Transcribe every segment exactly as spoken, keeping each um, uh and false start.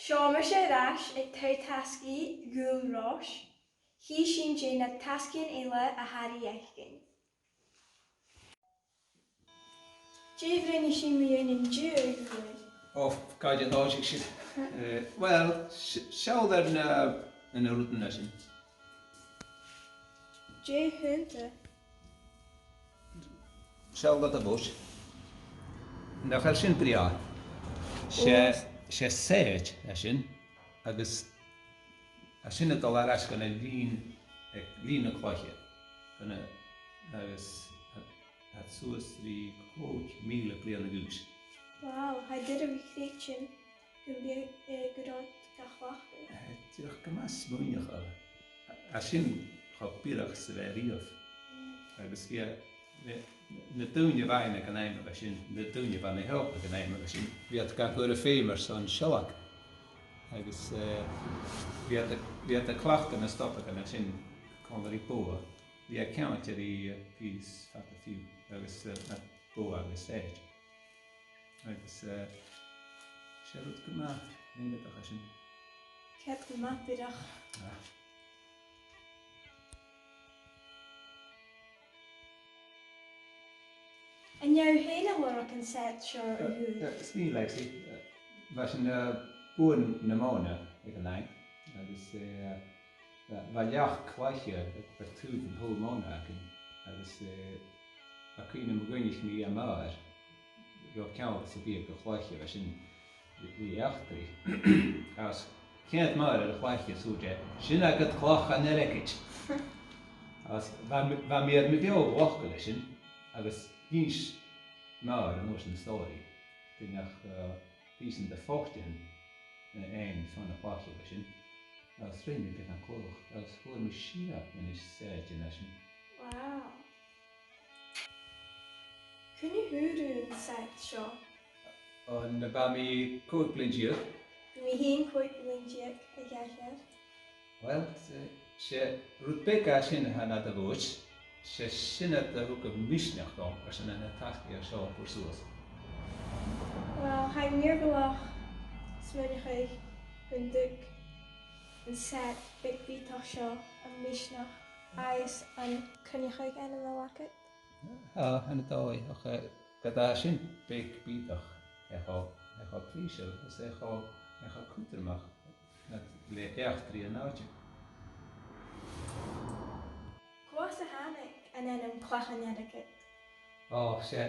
Seo mise air ais aig taigh-tasgaidh Dhùghaill Rois. Chì sinn dè na tasgaidhean eile a tha ri fhaicinn. Dè bhruidhneas sinn mu dheidhinn an-diugh, a Dhùghaill? O, càit an tòisich sinn? Eh, uill, s-, seall air na, na rudan a tha sin. Dè th' annta? Seall do bhois. Nach eil sin brèagha? 'S e, 's e sèid a tha sin, agus tha sin a' dol air ais gu na linn, eh, linn na cloiche. Gu na, agus tha, tha e suas ri còig mìle bliadhna a dh'aois. Wow, tha e doirbh a chreidsinn gum bi, eh, gu robh iad ga chleachdadh. Eh, dìreach gu math smaoineachail. Tha sin cho biorach 's a bha e riamh. Mm. Agus bha, bha na daoine a bha aig an àm a bha sin, na daoine a bha na h-Eòrpa aig an àm a bha sin, bha iad ga chur am feum airson sealg. Agus, eh, bha iad, bha iad a' cleachdadh na stobaichean sin còmhla ri bogha. Bha e ceangailte ri, eh, pìos fada fiodh agus, eh, na bogha agus sèid. Agus, eh, 's e rud gu math innleachtach a tha sin. Ceart gu math, bidh. Ah. An e thu fhèin a lorg an sèid seo, a Dhùghaill? Eh, eh, 's mi, Lexi. Eh, bha sinn, eh, buain na mòna aig an àm, agus, eh, bha, bha leac cloiche air, air taobh an t-saoghail mòna againn, agus, eh, tha cuimhn' agam gun do dh'innis mi dha m' athair, ro cheangailte 's a bha e ri a' chloich a bha sin ri, ri eachdraidh. Agus choimhead m' athair air a' chloich is thuirt e, "Sin agad clach an airgid." Agus bha mi, bha mi air mo bheò-ghlacadh leis sin, agus dh'innis m' athair an uair sin an stòiridh, gun deach, eh, pìosan de phoitean, eh, fhaighinn fon a' chloich a bha sin, agus rinn mi beagan cladhach, agus fhuair mi sia a-nis sèid an uair sin. Wow. Cuin a fhuair thu an sèid seo? Nuair a bha mi còig bliadhna deug. Bha mi fhìn còig bliadhna deug, a dh'aithghearr. Uill, 's e, 's e rud beag a tha sin a tha nad bhòid, 's e sin a thug am misneachd dhomh airson na tasgaidhean seo a chur suas. Uill, tha e mìorbhaileach smaoineachadh gun tug an sèid bheag bìodach seo am misneachd agus an coinneachadh ainmeil agad. Tha, tha na dòigh, ach, eh, ged a tha sin beag bìodach, tha e cho, tha e cho prìseil, is tha e cho, tha e cho cudromach le eachdraidh an àite. Cò às a thàinig an t-ainm Clach an Airgid? Ò, 's e,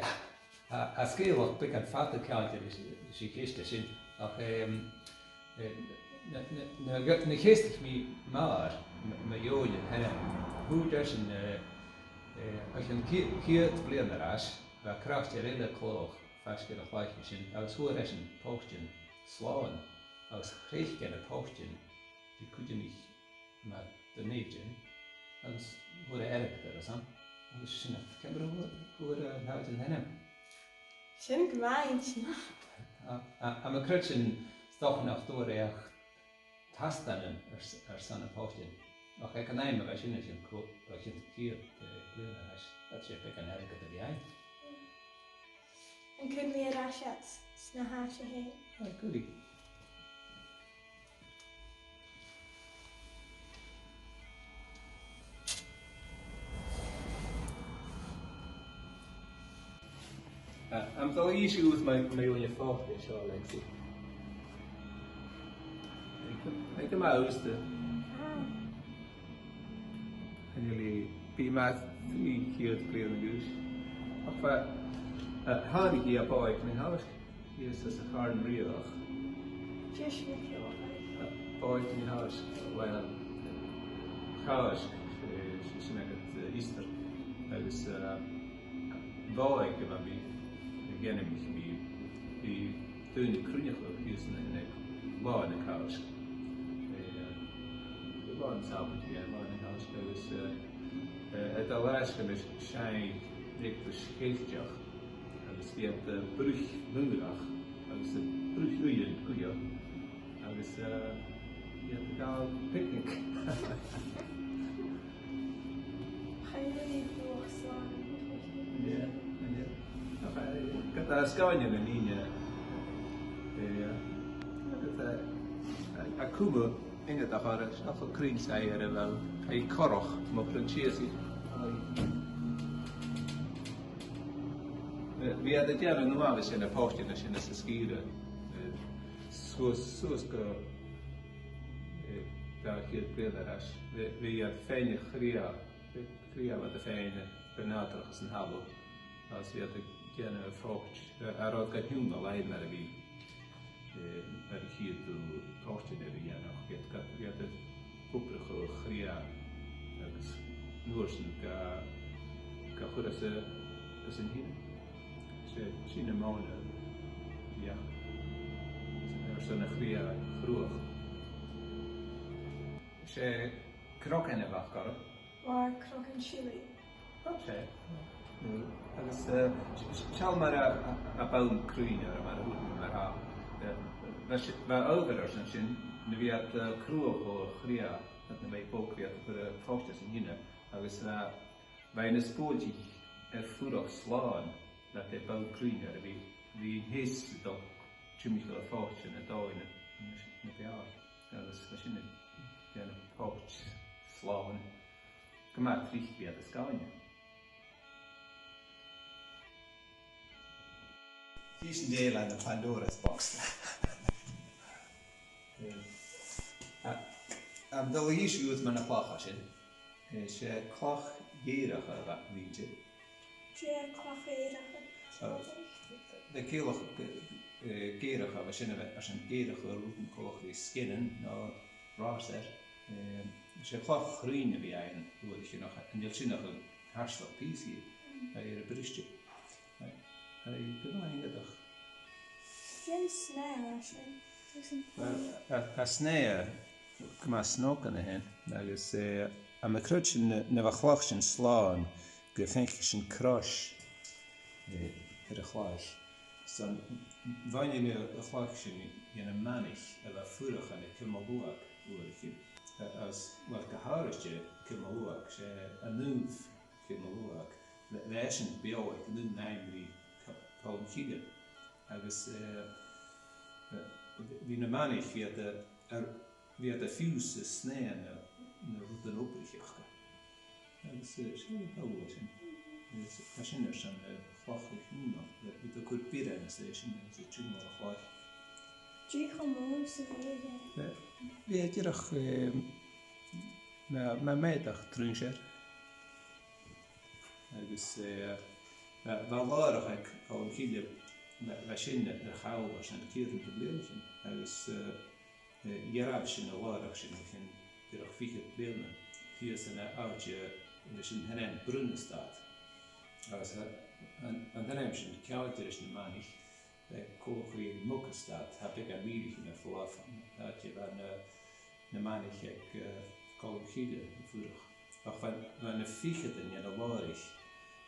tha, tha sgeulachd beagan fada ceangailte ris, ris a' cheist sin, ach, em, eh, na, na, na, na, nuair a cheist mi m' athair, m-, mo dheaghaidh an t-ainm, thuirt esan, eh, eh, o chionn cia-, ceud bliadhna air ais, bha caractar eile a' cladhach faisg air a' chloich sin, agus fhuair esan poitean slàn, agus chreic e na poitean ri cuideigin mar Dùn Èideann, agus fhuair e airgead airson, agus sin, ciamar a fhuair, fhuair, eh, an t-ainm? Sin gu math inntinneach. A, a, tha mi a' creidsinn 's dòcha nach d' fhuair e ach tastanan air, airson na poitean. Ach aig an àm a bha sin, o chionn co-, o chionn ceud, eh, bliadhna air ais, 's e beagan airgid a bh' ann. An cuir mi air ais iad sna h-àite fhèin? Aye, cuiridh. Ah, tha mi a' dol a dh'innse dhut mu, mu dheidhinn a' phoit seo, Lexi. Tha e gu math aosta. Ah. Chan eil i, bidh i math trì cheud bliadhna a dh'aois. Ach bha, eh, thàinig i à Bòidhche nan Càisg, shìos anns a' Chàrn Riabhach. Dè seòrsa ceòl a th' ann? Eh, Bòidhche nan Càisg, uill, Càisg, eh, sin agad, eh, Easter. Agus, eh, Bòidhche, bha mi ag ainmeachadh, bha, bha daoine a' cruinneachadh shìos an sin aig Là na Càisg. Eh, Là na Sàbaid, yeah, Là na Càisg, agus, eh, eh, a' dol air ais gu na seann eaglais Cheilteach, agus bha iad, eh, a' bruich mùrach, agus a' bruich uighean cuideachd, agus, eh, bha iad a' gabhail picnic. Chan eil mi buileach slàn. Yeah, yeah. Ach, eh, ged a tha sgoinneil an nighean, eh, yeah. Ged a tha, Cumadh innte a chur, seall cho cruinn 's a tha e air a bheil e corrach, mo phroinn sìos i. Bha, bha iad a' dèanamh an uair sin na pòstannan sin anns an sgìre, eh, suas, suas gu, eh, dà cheud bliadhna air ais. Bha, bha iad fhèin a' chrìoch, a' chrìoch iad fhèin, eh, gu nàdarrach san talamh. Agus bha iad a' dèanamh a' phoit, eh, a' rud gu h-iongantach mar a bha, eh, mar a chitheadh tu pòstannan a dhèanamh, bha iad ga, bha iad a' cupradh a' chrìoch agus an uair sin ga, ga chur às a, às an teine. 'S e sin am mòine a bh' aca airson a' chrìoch chruaidh. 'S e crogan a bh' aca orra. Bha crogan silidh. Tha, 's e. Mm. Agus, eh, s-, s-, seall mar a, a, a bha am bonn cruinn air, mar a thuirt mi, mar a, eh, bha si-, bha adhbhar airson sin, nuair a bha iad, eh, a' cruaidh a' chrìoch, nuair a bha e bog, bha iad a' cur a' phoit às an teine, agus, eh, bha e na spuilteach air fuireach slàn, nuair a bha am bonn cruinn air, a bha, bha an teas a' dol timcheall a' phoit sin an dòigh na, na, na b' fheàrr. Agus bha sin a' dèanamh poit slàn. Gu math tric bha iad a' sgàineadh. Chì sinn dè lean am Pandora's box. Eh, a, a, dol a dh'innse dhut mun a' chloch sin. Eh, 's e cloch ghèireach a bh' ann, nì. Dè cloch ghèireach? So, le ciallachadh, eh, gèireach, a bha sin, a bha, a bha sin gèireach air rudan coltach ri sgian no ràs air. Eh, 's e cloch chruinn a bh' ann uair sin, ach chan eil sin ach an t-seòrsa pìos a th' air a bhriseadh. Tha, tha e gu math iongantach. Dè an snaidh a tha sin? Well, tha, tha an snaidh gu math snog an sin, agus, eh, tha mi a' creidsinn na, nam biodh a' chloch sin slàn, gum faiceadh sinn crois, eh, air a' chloich. So, bhuineadh an, an cloch sin dhan a' mhanaich a bha a' fuireach ann an Cille Mo Luaig uaireigin. A, agus, well, gu h-àraidh Cille Mo Luaig, 's e an naomh Cille Mo Luaig, bha, bha esan beò aig an aon àm ri Ca-, Calum Cille. Agus, eh, eh, bha na manaich, bha iad a, a, bha iad a' fiù 's a' snaidheadh na, na rudan obraiche aca. Agus, eh, 's e, tha e uabhasach. Agus tha sin airson, eh, cloch a chruinneachadh, eh, bha iad a' cur bioran às dèidh sin agus a' tionndadh a' chloich. Dè cho mòr 's a bha e? Eh, bha e dìreach, eh, mu, mu mheudachd truinnsear. Agus, eh, bha, bha làrach aig Calum Cille, bha, bha sin air chall airson ceud bliadhna sin, agus, eh, eh, dh'fheumadh sinn an làrach sin o chionn dìreach fichead bliadhna, shìos ann an àite, eh, leis an t-ainm Brunnstad. Agus, eh, an, an t-ainm sin ceangailte ris na manaich, eh, coltach ri Mucastad, tha beagan mhìltean air falbh, an àite a bha na, na manaich aig, eh, Calum Cille a' fuireach. Ach bha, bha na ficheadan dhen an làraich,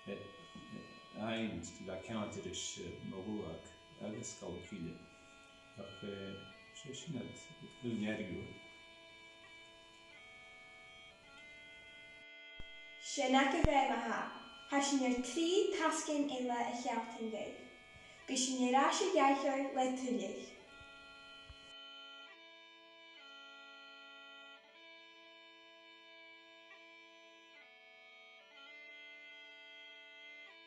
eh, eh, ann, bha ceangailte ris, eh, Mo Luaig agus Calum Cille. Ach, eh, 's e sin iad, ùine airgid. Sin agaibh e ma-thà. Tha sinn air trì tasgaidhean eile a shealltainn dhuibh. Bidh sinn air ais a dh'aithghearr le tuilleadh.